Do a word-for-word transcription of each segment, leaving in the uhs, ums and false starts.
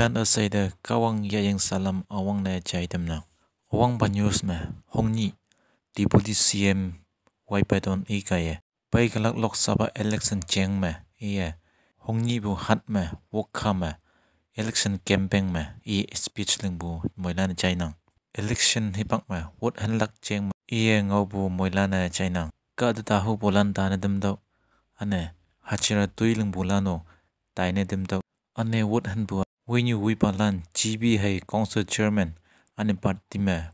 An asai de Kahwang yayang salam awang ne jai tamnang. Awang pa news me, Hongni, Deputy C M Y Patton i kaiye. Pei kalak Lok Sabha election cheng me, iye. Hongni bu hat me, Wokha me, election campaign me, i speech ling bu moilan ne jainang. Election hipak me, vote hanlak cheng me, iye ngau bu moilan ne jainang. Ka de tahu bolan ta ne demdok. Ane, hachira tui ling bu lano, tai ne demdok. Ane vote han bu. Winyu wipa lan G B hai council chairman. Ane party me.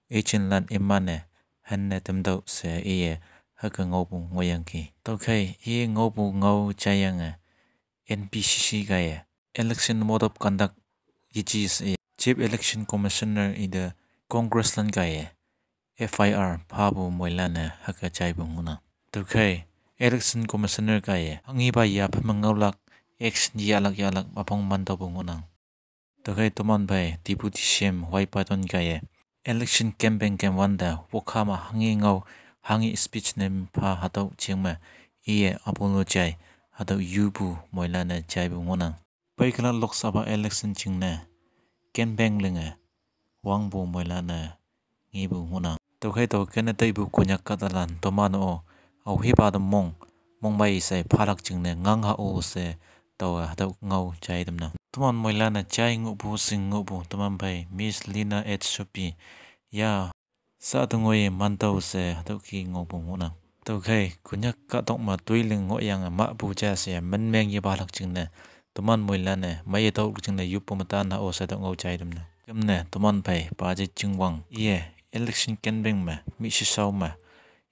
Agent lan iman ne. Han ne demdok se iye. Haka ngau bu ngoyang ki. Tokhai, iye ngau bu ngau jayang e. N P C C kaiye. Election mode of conduct. Yichi se. Chief Election Commissioner i de Congress lan kaiye. F I R pha bu moilan ne haka jai bu ngunang. Tokhai, Election Commissioner kaiye. Hangi ba ya pha mangau lak, action yalak yalak, apong man to bu ngunang. Tokhai toman phai, Deputy C M Y Patton kaiye. Election campaign kem wanda, Wokha ma hangi ngau, hangi speech ne pha hatau cheng me, iye apolo jai, hatau yu bu moilan ne jai bu ngunang. Pei kalak Lok Sabha election ching ne, campaign ling e, wang bu moilan ne, ngi bu ngunang. Tokhai to kene tai bu Konyak ka talan, toman o, au hipa de mong, mong bai sai phalak ching ne, ngang ha o se, tau hatau ngau jai tamnang. Toman moilan ne jai ngu bu sing ngu bu, toman phai, Miss Lina H Supi, ya, sa tu ngoi man tau se, hatau ki ngau bu ngunang. Tokhai, Konyak ka tok ma tui ling ngoyang ma bu ja se, men meng ye ba lak ching ne, toman moilan ne, mai ye tau ching ne, yup bu mata na o se tau ngau jai tamnang. Kem ne, toman phai, pa je ching wang, iye, election campaign me, mi si sau me,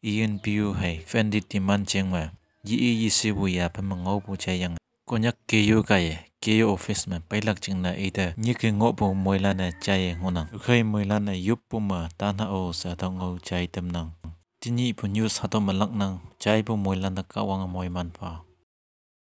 E N P U hai, F N D T man cheng me, yi i yi si bu ya, pa ma ngau bu jai yang. Konyak K U kaiye, K U office me, pailak ching na ite, nyi ke ngau bu moilan ne jai ngunang. Tokhai moilan ne yup bu ma, ta na o se tau ngau jai tamnang. Tini bu news hatau malak nang, jai bu moilan ne Kahwang moi man pha.